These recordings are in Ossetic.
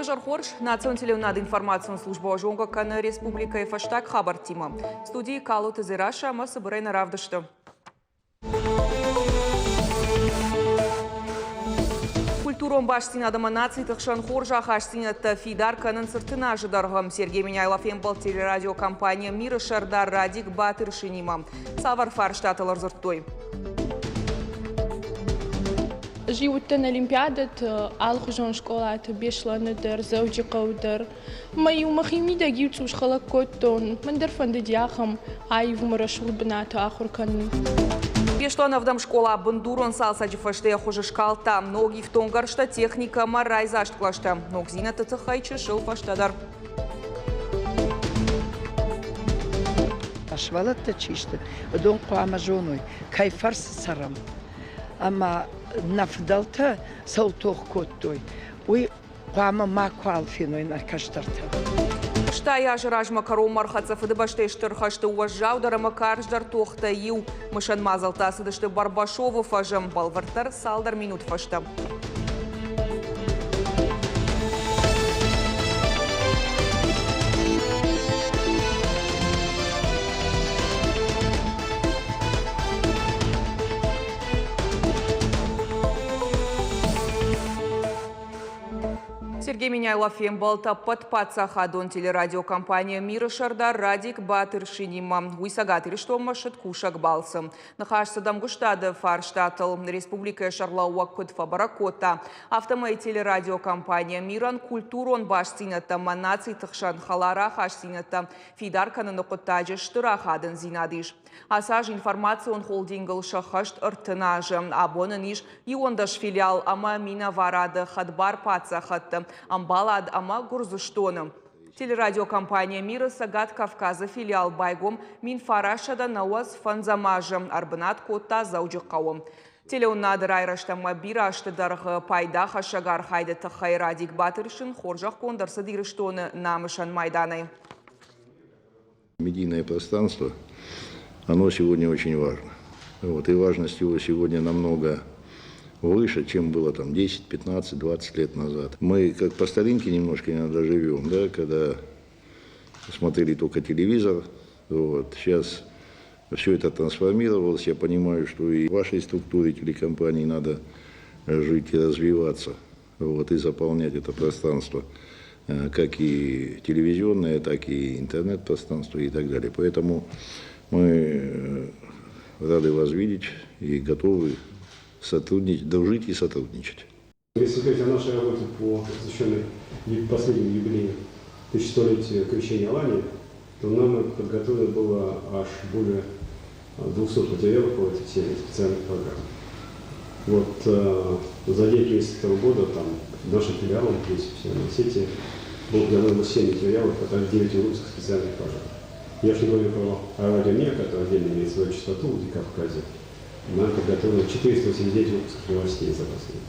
Уазӕр хорз, национ телеуынады информацион службӕ зонгӕ кӕны республикӕйы фӕстаг хабӕрттимӕ. Студийы Калоты Дзерассӕ ӕмӕ цыбырӕй нӕ равдысты. Культурон бастдзинад ӕмӕ нациты хсӕн хорз ахастдзинӕдтӕ фидар кӕнынц 30 азы дӕргъы. Сергей Меняйло фембӕлд телерадиокомпания «Мир-ы» сӕрдар Радик Батыршинимӕ. Цавӕр фарстатыл ӕрдзырдтой? Ӕз уыдтӕн олимпиадӕты алыхуызон скъолаты, Беслӕны дӕр, Дзӕуджыхъӕуы дӕр. Мӕ-иу мӕхимидӕг иу цъус хӕлӕг кодтон. Мӕн дӕр фӕндыди ахӕм аив ӕмӕ рӕсугъд бынаты ахуыр кӕнын. Беслӕны ӕвдӕм скъола бындурон цалцӕджы фӕстӕ йӕ хуыз скалдта. Ног ифтонггӕрзтӕ, техникӕ ӕмӕ райдзаст кълӕстӕ. Ногдзинӕдты тыххӕй чысыл фӕстӕдӕр. Сывӕллӕттӕ чи сты, уыдон хъуамӕ зоной, кӕй фӕрцы цӕрӕм. Ӕмӕ нӕ фыдӕлтӕ цӕуыл тох кодтой, уый хъуамӕ макуал феной нӕ кӕстӕртӕ. 80 азы размӕ кӕронмӕ ӕрхӕццӕ Фыдыбӕстӕйы Стыр хӕсты уӕззаудӕр ӕмӕ карздӕр тохтӕй иу. Мысӕн мадзӕлттӕ ацыдысты Барбашовы фӕзы, бӕлвырддӕр цалдӕр минут фӕстӕ. Сергей Меняйло фембӕлд ӕппӕт паддзахадон телерадиокомпания «Мир-ы» сӕрдар Радик Батыршинимӕ. Уый Цӕгат Ирыстонмӕ ссыд кусӕг балцы. Ныхас цыд ӕмгуыстады фарстатыл. Республикӕйы сӕргълӕууӕг куыд фӕбӕрӕг кодта, афтӕмӕй телерадиокомпания «Мир-ӕн» культурон бастдзинӕдтӕ ӕмӕ нациты хсӕн хӕлар ахастдзинӕдтӕ фидар кӕныны хъуыддаджы стыр ахадындзинад ис. Ацы аз информацион холдингыл сӕххӕст 30 азы. Абон ын ис 11 филиал ӕмӕ минӕварады хӕдбар паддзахӕдты, ӕмбалад ӕмӕ Гуырдзыстоны. Телерадиокомпания «Мир-ы» Цӕгат Кавказы филиал байгом 1995 азы, ӕрбынат кодта Дзӕуджыхъӕуы. Телеуынынады райрӕзт ӕмӕ бирӕ азты дӕргъы пайдахӕссӕг архайды тыххӕй Радик Батыршин хорзӕхгонд ӕрцыд Ирыстоны намысӕн майданӕй. Медийное пространство, оно сегодня очень важно. Вот, и важность его сегодня намного выше, чем было там 10, 15, 20 лет назад. Мы как по старинке немножко иногда живем, да, когда смотрели только телевизор. Вот. Сейчас все это трансформировалось. Я понимаю, что и в вашей структуре телекомпании надо жить и развиваться, вот, и заполнять это пространство, как и телевизионное, так и интернет-пространство и так далее. Поэтому мы рады вас видеть и готовы сотрудничать, дружить и сотрудничать. Если говорить о нашей работе по посвященной последнему юбилею тысячелетию крещения Алании, то нам подготовлено было аж более 200 материалов по этой теме специальных программ. Вот за 9 месяцев этого года там нашим филиалом, в принципе, в Северной Осетии, было подготовлено 7 материалов, а также 9 выпусков специальных программ. Я уж не говорю про радио «Мир», которое отдельно имеет свою частоту в Владикавказе. Нам подготовлено 489 выпусков новостей за последние.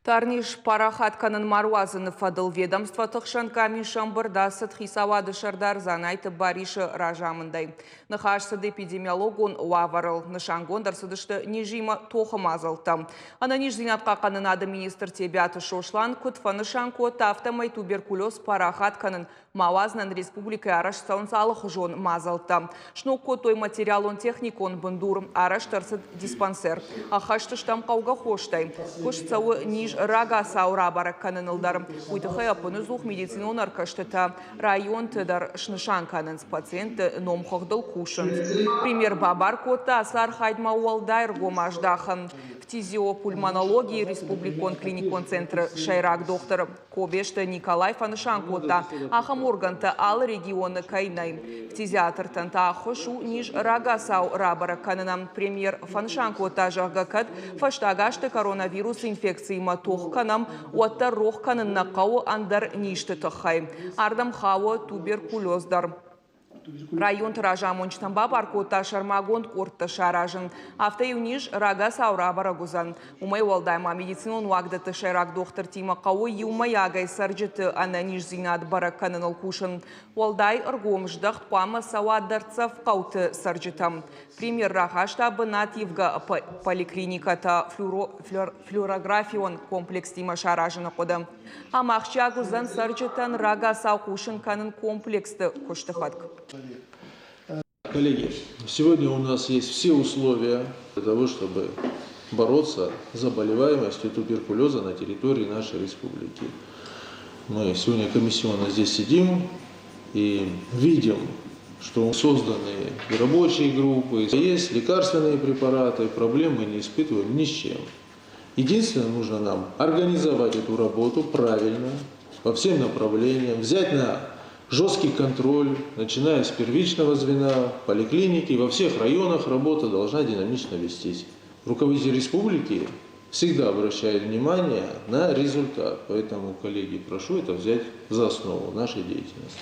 Тарниз парахат кӕнын ма руадзыны фӕдыл ведомствоты хсӕн къамис ӕмбырд ацыд хицауады сӕрдар Дзанайты Барисы разамындӕй. Ныхас цыд эпидемиологон уавӕрыл. Нысангонд ӕрцыдысты низимӕ тохы мадзӕлттӕ. Ӕнӕниздзинад хъахъхъӕнынады министр Тебиаты Сослан куыд фӕнысан кодта, афтӕмӕй туберкулез парахат кӕнын ма уадзынӕн республикӕйы арӕзт цӕуынц алыхуызон мадзӕлттӕ. Сног кодтой материалон-техникон бындур, арӕзт ӕрцыд диспансер. Ӕххӕст стӕм хъӕугӕ хостӕй. Куыст цӕуы низ рагацау рабӕрӕг кӕныныл дӕр. Уый тыххӕй ӕппынӕдзух медицинон ӕркӕстытӕ районты дӕр снысан кӕнынц, пациентты номхыгъдыл кусынц. Премьер бабар кодта ацы архайдмӕ уӕлдай ӕргом аздахын. Фтизиопульмонологийы республикон клиникон центры сӕйраг дохтыр Кобесты Николай фӕнысан кодта, ахӕм органтӕ алы регионы кӕй нӕй. Фтизиатртӕн та ӕххуыс у низ рагацау рабӕрӕг кӕнынӕн. Премьер фӕнысан кодта, зӕгъгӕ, кӕд фӕстаг азты коронавирусы инфекциимӕ тох кӕнӕм, уӕддӕр рох кӕнын нӕ хъӕуы ӕндӕр низты тыххӕй. Ардӕм хауы туберкулез дӕр. Районты разамонджытӕн бабар кодта сӕрмагонд къордтӕ саразын. Афтӕ иу низ рагацау рабӕрӕг уыдзӕн. Уымӕй уӕлдай ма медицинон уагдӕтты сӕйраг дохтыртимӕ хъӕуы иумӕйагӕй цӕрджыты ӕнӕниздзинад бӕрӕг кӕныныл кусын. Уӕлдай ӕргом здӕхт хъуамӕ цӕуа дӕрддзӕф хъӕуты цӕрджытӕм. Премьер рахаста бынативгӕ поликлиникӕтӕ флюорографион комплекстимӕ саразыны хъуыды. Ам ахсджиаг уыдзӕн цӕрджытӕн рагацау хъусын кӕнын комплексты куысты фӕтк. Коллеги, сегодня у нас есть все условия для того, чтобы бороться с заболеваемостью туберкулеза на территории нашей республики. Мы сегодня комиссионно здесь сидим и видим, что созданы и рабочие группы, есть лекарственные препараты, проблем мы не испытываем ни с чем. Единственное, нужно нам организовать эту работу правильно, по всем направлениям, взять на жесткий контроль, начиная с первичного звена, поликлиники, во всех районах работа должна динамично вестись. Руководитель республики всегда обращает внимание на результат, поэтому, коллеги, прошу это взять за основу нашей деятельности.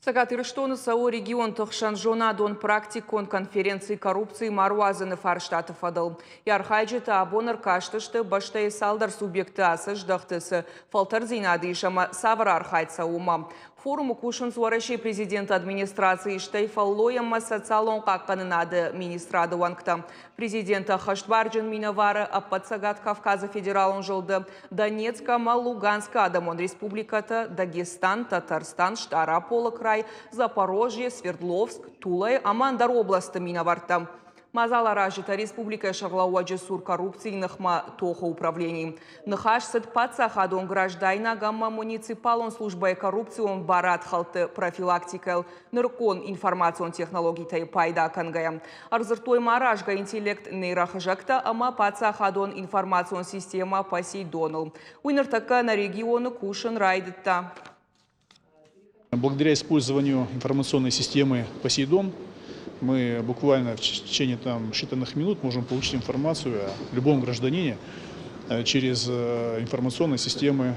Цӕгат Ирыстоны цӕуы регионты хсӕн зонадон-практикон конференци коррупци ма руадзыны фарстаты фӕдыл. Йӕ архайджытӕ абон ӕркастысты бӕстӕйы цалдӕр субъекты ацы здӕхты цы фӕлтӕрддзинад ис ӕмӕ цавӕр архайд цӕуы, уымӕ. Форумы кусынц Уӕрӕсейы президенты администрацийы, стӕй фӕллой ӕмӕ социалон хъахъхъӕнынады министрады уӕнгтӕ. Президенты ӕххӕстбарджын минӕвары ӕппӕт Цӕгат Кавказы федералон зылды, Донецк ӕмӕ Луганскы адӕмон республикӕтӕ, Дагестан, Татарстан, Стъараполы край, Запорожье, Свердловск, Тулӕйы ӕмӕ ӕндӕр облӕстты минӕвӕрттӕ. Мадзал аразджытӕ республикӕйы сӕргълӕууӕджы цур коррупцийы ныхмӕ тохы управленийы. Ныхас цыд паддзахадон граждайнаг ӕмӕ муниципалон службӕйы коррупцион барадхӕлдты профилактикӕйыл нырыккон информацион технологитӕй пайда кӕнгӕйӕ. Ӕрдзырдтой ма рӕзгӕ интеллект нейрохызӕгтӕ ӕмӕ паддзахадон информацион системӕ Посейдоныл. Уый ныртӕккӕ нӕ регионы кусын райдыдта. Благодаря использованию информационной системы «Посейдон» мы буквально в течение там, считанных минут можем получить информацию о любом гражданине через информационные системы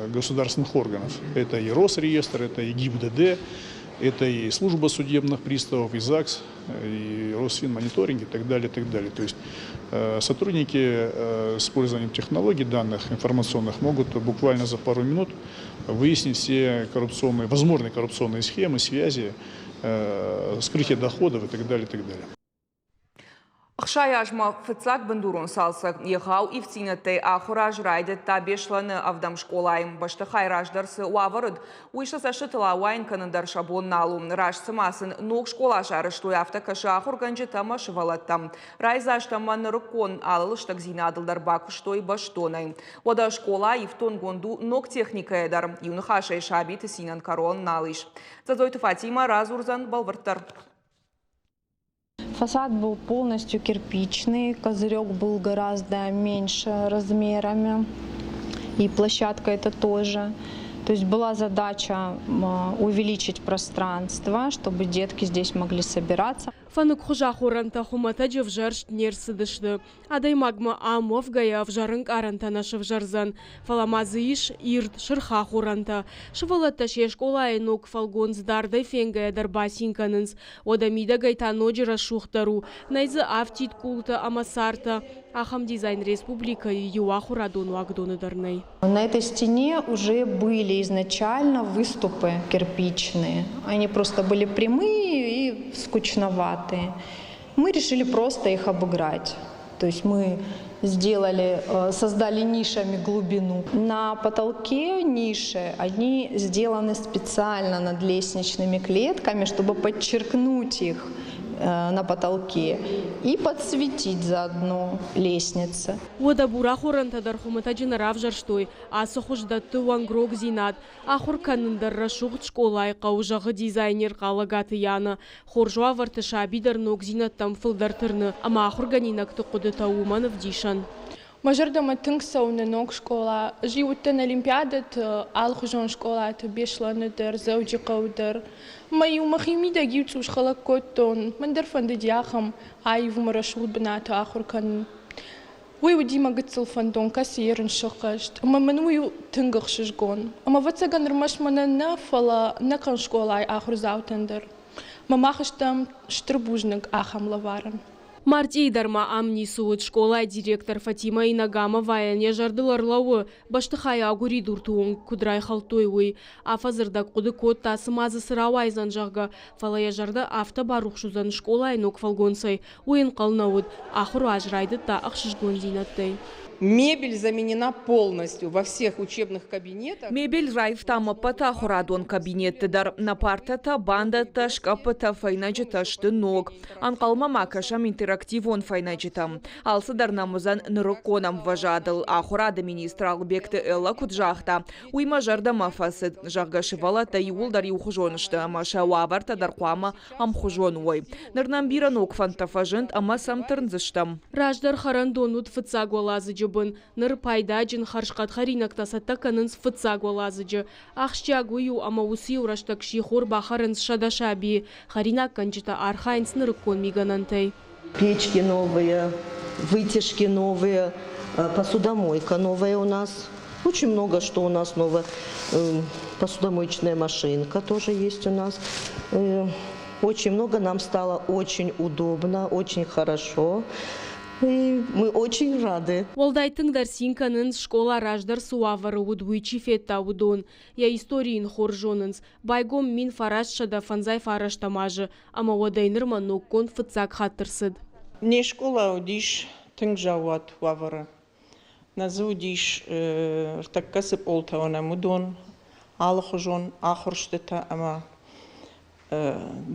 государственных органов. Это и Росреестр, это и ГИБДД, это и служба судебных приставов, и ЗАГС, и Росфинмониторинг и так далее, и так далее. То есть сотрудники с использованием технологий данных информационных могут буквально за пару минут выяснить все коррупционные, возможные коррупционные схемы, связи, скрытие доходов и так далее, и так далее. 60 азмӕ фыццаг бындурон цалцӕг егъау ивддзинӕдтӕй ахуыр аз райдыдта Беслӕны ӕвдӕм скъолайы. Бӕстыхай раздӕр цы уавӕр уыд, уый сӕ цӕстытыл ауайын кӕнын дӕр сӕ бон нал у. Раст цыма сын ног скъола сарӕзтой, афтӕ кӕсы ахуыргӕнджытӕ ӕмӕ сывӕллӕттӕм. Райдзаст ӕмӕ нырыккон алы лыстӕгдзинадыл дӕр бакуыстой бӕстонӕй. Уӕдӕ скъола ифтонгонд у ног техникӕйӕ дӕр. Иу ныхасӕй сабиты цинӕн кӕрон нал ис. Дзӕдзойты Фатимӕ радзурдзӕн бӕлвырддӕр. Фасад был полностью кирпичный, козырек был гораздо меньше размерами, и площадка это тоже. То есть была задача увеличить пространство, чтобы детки здесь могли собираться. Фӕныкхуыз ахорӕнтӕ хуымӕтӕджы ӕвзӕрст не рцыдысты. Адӕймагмӕ ам уӕвгӕйӕ ӕвзӕр ӕнкъарӕнтӕ нӕ сӕвзӕрдзӕн, фӕлӕ ма дзы ис ирд сырх ахорӕнтӕ. Сывӕллӕттӕ се скъолайы ног фӕлгондз дардӕй фенгӕйӕ дӕр бацин кӕнынц. Уӕдӕ мидӕгӕй та ноджы рӕсугъддӕр у. Нӕй дзы афтид къултӕ ӕмӕ цартӕ. Ахӕм дизайн республикӕйы иу ахуырадон уагдоны дӕр нӕй. На этой стене уже были изначально выступы кирпичные. Они просто были прямые и скучноватые. Мы решили просто их обыграть. То есть мы сделали, создали нишами глубину. На потолке ниши, они сделаны специально над лестничными клетками, чтобы подчеркнуть их на потолке и подсветить заодно лестницы. Уӕдӕ бур ахорӕнтӕ дӕр хуымӕтӕджы нӕ равзӕрстой. Ацы хуыз дӕтты уӕнгрогдзинад. Ахуыр кӕнын дӕр рӕсугъд скъолайы хъӕуы, зӕгъы дизайнер Хъалӕгаты Яна. Хорз уавӕрты саби дӕр ногдзинӕдтӕм фылдӕр тырны ӕмӕ ахуыргӕнинӕгты хъуыдытӕ уымӕн ӕвдисӕн. Мӕ зӕрдӕмӕ тынг цӕуы нӕ ног скъола. Ӕз-иу уыдтӕн олимпиадӕты, алыхуызон скъолаты, Беслӕны дӕр, Дзӕуджыхъӕуы дӕр. Мӕ-иу мӕхи мидӕг иу цъус хӕлӕг кодтон. Мӕн дӕр фӕндыди ахӕм аив ӕмӕ рӕсугъд бынаты ахуыр кӕнын. Уый уыди мӕ гыццыл фӕндон, кӕцы ерын сыххӕст, ӕмӕ мын уый у тынг ӕхсызгон. Ӕмӕ ӕвӕццӕгӕн ӕрмӕст мӕнӕн нӕ, фӕлӕ нӕ скъолайы ахуырдзаутӕн дӕр. Мӕ мах стӕм стыр бузныг ахӕм лӕварӕн. Мартъийы дӕр ма ам ницы уыд. Скъолайы директор Фатимӕ Инагамовайӕн йӕ зӕрдыл ӕрлӕууы, бӕстыхайы агуыридурты онг куыд райхӕлдтой, уый. Афӕдзы рдӕг хъуыды кодта, цыма дзы цы рауайдзӕн, зӕгъгӕ, фӕлӕ йӕ зӕрдӕ афтӕ барухс уыдзӕн скъолайы ног фӕлгонцӕй, уый ӕнхъӕл нӕ уыд. Ахуыры аз райдыдта ӕхсызгондзинӕдтӕй. Мебель заменена полностью во всех учебных кабинетах. Мебель раивтам ӕппӕт ахуырадон кабинетты дӕр. Нӕ партӕтӕ, бандӕттӕ, скъӕппытӕ, фӕйнӕджытӕ сты ног. Ӕнхъӕлмӕ ма кӕсӕм интерактивон фӕйнӕджытӕм. Алцыдӕр нӕм уыдзӕн нырыккон ӕмвӕзадыл. Ахуырады министр Алыбегты Эллӕ куыд загъта, уый мӕ зӕрдӕмӕ фӕцыд, зӕгъгӕ, сывӕллӕттӕ иууылдӕр иухуызон сты ӕмӕ сӕ уавӕртӕ дӕр хъуамӕ ӕмхуызон уой. Ныр нӕм бирӕ ног фӕндтӕ фӕзынд ӕмӕ сӕм тырндзыстӕм. Раздӕр хӕрӕндон уыд фыццаг уӕладзыджы бын, ныр пайдаджын хӕрзхъӕд хӕринӕгтӕ цӕттӕ кӕнынц фыццаг уӕладзыджы. Ахсджиаг уый у, ӕмӕ уыцы-иу рӕстӕг сихор бахӕрынц 100 сабийы. Хӕринаггӕнджытӕ архайынц нырыккон мигӕнӕнтӕй. Печки новые, вытяжки новые, посудомойка новая у нас. Очень много что у нас новое. Посудомоечная машинка тоже есть у нас. Очень много нам стало очень удобно, очень хорошо. И мы очень рады. Уӕлдай тынгдӕр цин кӕнынц, скъола раздӕр цы уавӕры уыд, уый чи федта, уыдон. Йӕ истори йын хорз зонынц. Байгом 1959 азы ӕмӕ уӕдӕй нырмӕ ноггонд фыццаг хатт ӕрцыд. Не скъола уыдис тынг заууат уавӕры. Нӕ дзы уыдис ӕртӕккӕ цы пъолтӕ уынӕм, уыдон, алыхуызон ахуырстытӕ ӕмӕ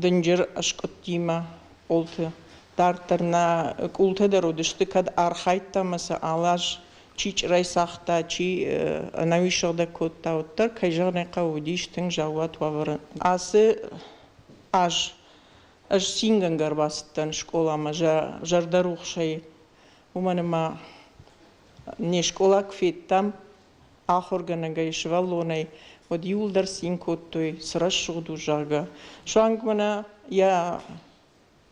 дынджыр ӕскъуыдтимӕ пъолты. Дарддӕр нӕ къултӕ дӕр уыдысты, кӕд архайдта ӕмӕ сӕ алы аз чи чъырӕй цагъта, чи ӕнӕуи сыгъдӕг кодта, уӕддӕр, кӕй зӕгъын ӕй хъӕуы, уыдис тынг заууат уавӕры. Ацы аз ӕз цингӕнгӕ ӕрбацыдтӕн скъоламӕ зӕрдӕрухсӕй, уымӕн ӕмӕ не скъола куы федтам ахуыргӕнӕгӕй, сывӕллонӕй, уӕд иууылдӕр цин кодтой, цы рӕсугъд у, зӕгъгӕ. Суанг мӕнӕ йӕ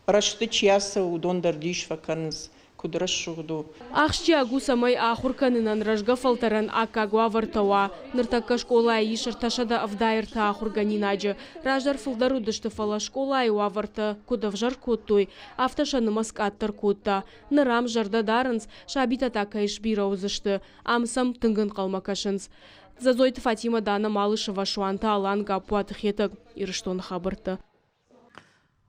рӕзты чи ацӕуы, уыдон дӕр дис фӕкӕнынц, куыд рӕсугъд у. Ахсджиаг у, цӕмӕй ахуыр кӕнынӕн рӕзгӕ фӕлтӕрӕн аккаг уавӕртӕ уа. Ныртӕккӕ скъолайы ис 373 ахуыргӕнинаджы. Раздӕр фылдӕр уыдысты, фӕлӕ скъолайы уавӕртӕ куыд ӕвзӕр кодтой, афтӕ сӕ нымӕц къаддӕр кодта. Ныр ам зӕрдӕ дарынц, сабитӕ та кӕй сбирӕ уыдзысты. Ам сӕм тынг ӕнхъӕлмӕ кӕсынц. Дзӕдзойты Фатимӕ, Дана Малышева, Суанты Алан, Гаппуаты Хетӕг, Ирыстоны хабӕрттӕ.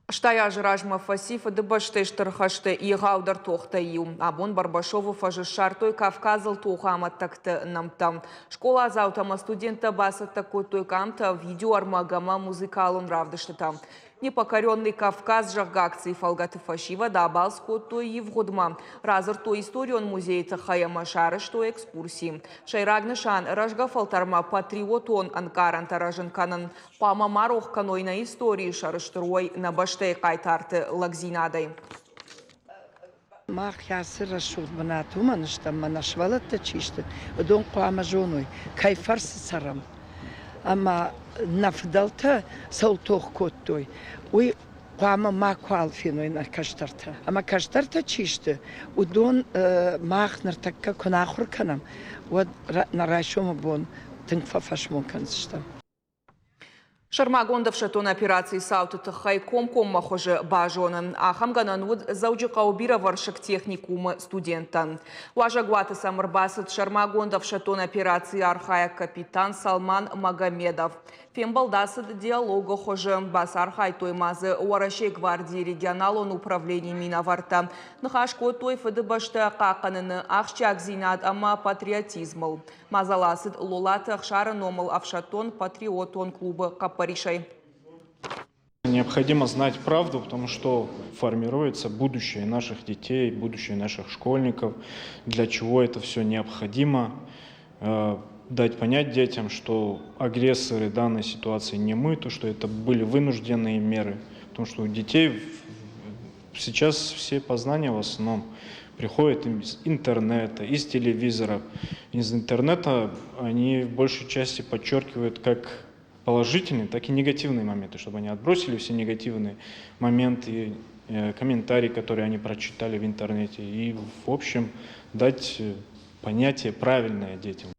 80 азы размӕ фӕци Фыдыбӕстӕйы Стыр хӕсты егъаудӕр тохтӕй иу. Абон Барбашовы фӕзы ссардтой Кавказыл тохы амӕттӕгты нӕмттӕ. Скъоладзаутӕ ӕмӕ студенттӕ бацӕттӕ кодтой къамтӕ, видеоӕрмӕг ӕмӕ музыкалон равдыстытӕ. Непокоренный Кавказ, зӕгъгӕ, акцийы фӕлгӕты фӕсивӕд абалц кодтой ивгъуыдмӕ. Радзырдтой историон музейы тыххӕй ӕмӕ сарӕзтой экскурси. Сӕйраг нысан – рӕзгӕ фӕлтӕрмӕ патриотон ӕнкъарӕнтӕ рӕзын кӕнын. Хъуамӕ ма рох кӕной нӕ историйы, сӕрыстыр уой нӕ бӕстӕйы хъайтарты лӕгдзинадӕй. Мах ацы рӕсугъд бынат уымӕн стӕм, мӕнӕ сывӕллӕттӕ чи сты, уыдон хъуамӕ зоной, кӕй фӕрцы цӕрӕм. Ӕмӕ нӕ фыдӕлтӕ цӕуыл тох кодтой, уый хъуамӕ макуал феной нӕ кӕстӕртӕ. Ӕмӕ кӕстӕртӕ чи сты, уыдон мах ныртӕккӕ куы нӕ ахуыр кӕнӕм, уӕд нӕ райсомы бон тынг фӕфӕсмон кӕндзыстӕм. Сӕрмагонд ӕфсӕддон операцийы цауты тыххӕй комкоммӕ хуызы базонын. Ахӕм гӕнӕн уыд Дзӕуджыхъӕуы бирӕвӕрсыг техникумы студенттӕн. Уазӕгуаты сӕм ӕрбацыд сӕрмагонд ӕфсӕддон операцийы архайӕг капитан Салман Магомедов. Фембӕлд ацыд диалогы хуызы. Бацархайдтой ма дзы Уӕрӕсейы гвардийы регионалон управленийы минӕвӕрттӕ. Ныхас кодтой Фыдыбӕстӕ хъахъхъӕныны ахсджиагдзинад ӕмӕ патриотизмыл. Мадзал ацыд Лолаты Ӕхсары номыл ӕфсӕддон-патриотон клубы хъӕппӕрисӕй. Необходимо знать правду, потому что формируется будущее наших детей, будущее наших школьников, для чего это все необходимо. Дать понять детям, что агрессоры данной ситуации не мы, то, что это были вынужденные меры. Потому что у детей сейчас все познания в основном приходят из интернета, из телевизора. Из интернета они в большей части подчеркивают как положительные, так и негативные моменты, чтобы они отбросили все негативные моменты. комментарии, которые они прочитали в интернете, и, в общем, дать понятие правильное детям.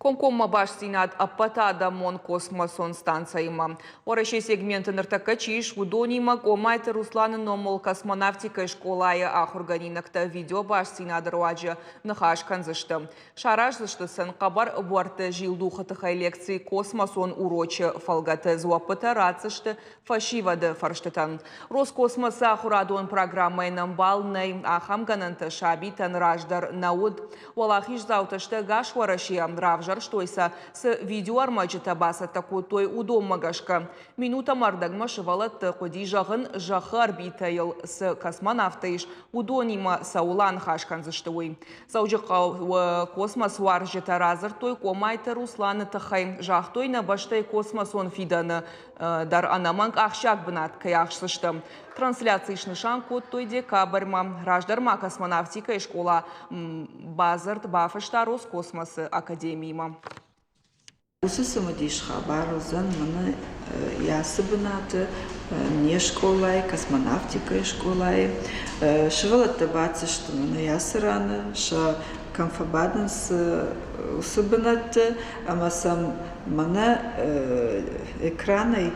Комкоммӕ бастдзинад ӕппӕтадӕмон космосон станцӕимӕ. Уӕрӕсейы сегменты ныртӕккӕ чи ис, уыдонимӕ Къомайты Русланы номыл космонавтикӕйы скъолайы ахуыргӕнинӕгтӕ видеобастдзинады руаджы ныхас кӕндзысты. Сараздзысты сын хъӕбӕр буӕртты зилдухы тыххӕй лекци космосон урочы фӕлгӕты дзуӕппытӕ ратдзысты фӕсивӕды фӕрстытӕн. Роскосмосы ахуырадон программӕйӕн ӕмбал нӕй, ахӕм гӕнӕнтӕ сабитӕн раздӕр нӕ уыд. Уӕлахиздзаутӕ сты ӕгас Уӕрӕсейӕ, равзӕрстой сӕ, цы видеоӕрмӕджытӕ бацӕттӕ кодтой, уыдонмӕ гӕсгӕ. Минут ӕмӕ ӕрдӕгмӕ сывӕллӕтты хъуыди зӕгъын, зӕххы орбитӕйыл цы космонавттӕ ис, уыдонимӕ цӕуыл аныхас кӕндзысты, уый. Дзӕуджыхъӕуы космосуарзджытӕ радзырдтой Къомайты Русланы тыххӕй, загътой, нӕ бӕстӕйы космосон фидӕны дӕр ӕнӕмӕнг ахсджиаг бынат кӕй ахсдзысты. Трансляци снысан кодтой декабрьмӕ. Раздӕр ма космонавтикӕйы скъола бадзырд бафыста Роскосмосы академиимӕ. Уыцы цымыдис хабар уыдзӕн мӕнӕ ацы бынаты, не скъолайы, космонавтикӕйы скъолайы. Сывӕллӕттӕ баддзысты мӕнӕ ацы раны, сӕ кӕм фӕбадынц, уыцы бынӕтты ӕмӕ сӕм мӕнӕ экранӕй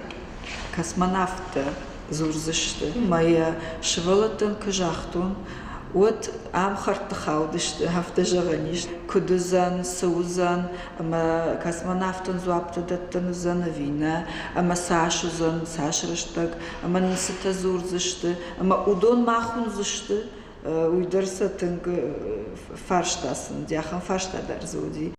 космонавттӕ дзурдзысты. Мӕ йӕ сывӕллӕттӕн куы загътон, уӕд ам хӕрдты хаудысты, афтӕ зӕгъӕн ис, куыд уыдзӕн, цы уыдзӕн, ӕмӕ космонавтӕн дзуапптӕ дӕттӕн уыдзӕн ӕви нӕ, ӕмӕ цас уыдзӕн, цас рӕстӕг, ӕмӕ нын цытӕ дзурдзысты, ӕмӕ уыдон мах уындзысты, уый дӕр сӕ тынг фарста сын уыди, ахӕм фарста дӕр дзы уыди.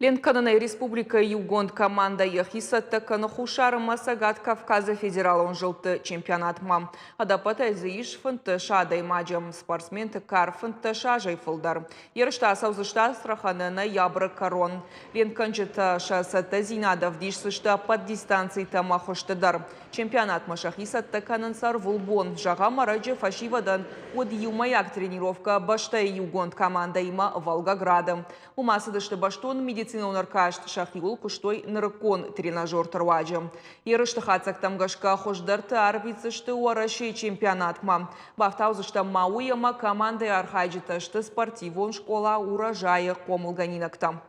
Ленк кӕнынӕй республикӕйы иугонд командӕ йӕхи цӕттӕ кӕны Хуссар ӕмӕ Цӕгат Кавказы федералон зылдты чемпионатмӕ. Ӕдӕппӕтӕй дзы ис 15 адӕймаджы, спортсменты кар 15 азӕй фылдӕр. Ерыстӕ ацӕудзысты Астраханы ноябры кӕрон. Ленкгӕнджытӕ сӕ цӕттӕдзинад ӕвдисдзысты ӕппӕт дистанцитӕ ӕмӕ хуызты дӕр. Чемпионатмӕ сӕхи цӕттӕ кӕнынц ӕрвылбон. Зӕгъӕм, ӕрӕджы фӕсивӕдӕн уыд иумӕйаг тренировкӕ бӕстӕйы иугонд командӕимӕ Волгограды. Уым ацыдысты бӕстон медицинон ӕркаст, сӕхиуыл куыстой нырыккон тренажерты руаджы. Ерысты хатдзӕгтӕм гӕсгӕ хуыздӕрты арвитдзысты Уӕрӕсейы чемпионатмӕ. Бафтаудзыстӕм ма уый, ӕмӕ командӕйы архайджытӕ сты спортивон скъола «Урожай»-ы хъомылгӕнинӕгтӕ.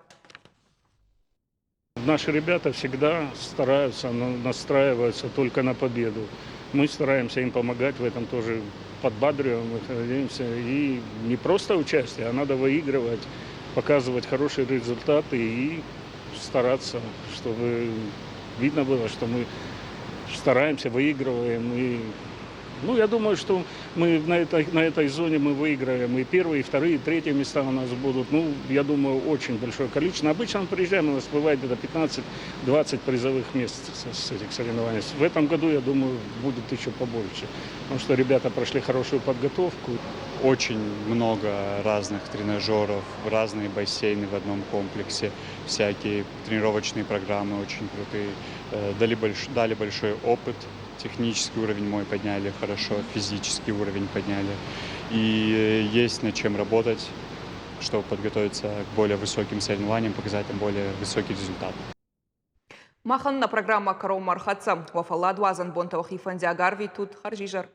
Наши ребята всегда стараются, настраиваются только на победу. Мы стараемся им помогать в этом тоже, подбадриваем их, надеемся. И не просто участие, а надо выигрывать, показывать хорошие результаты и стараться, чтобы видно было, что мы стараемся, выигрываем и ну, я думаю, что мы на этой зоне мы выиграем и первые, и вторые, и третьи места у нас будут. Ну, я думаю, очень большое количество. Обычно мы приезжаем, у нас бывает где-то 15-20 призовых мест с этих соревнований. В этом году, я думаю, будет еще побольше, потому что ребята прошли хорошую подготовку. Очень много разных тренажеров, разные бассейны в одном комплексе, всякие тренировочные программы очень крутые. Дали большой опыт, технический уровень мой подняли хорошо, физический уровень подняли. И есть над чем работать, чтобы подготовиться к более высоким соревнованиям, показать там более высокий результат. Махӕн нӕ программӕ кӕронмӕ ӕрхӕццӕ. Уӕ фӕлладуадзӕн бонтӕ уӕхи фӕндиаг арвитут. Хӕрзизӕр.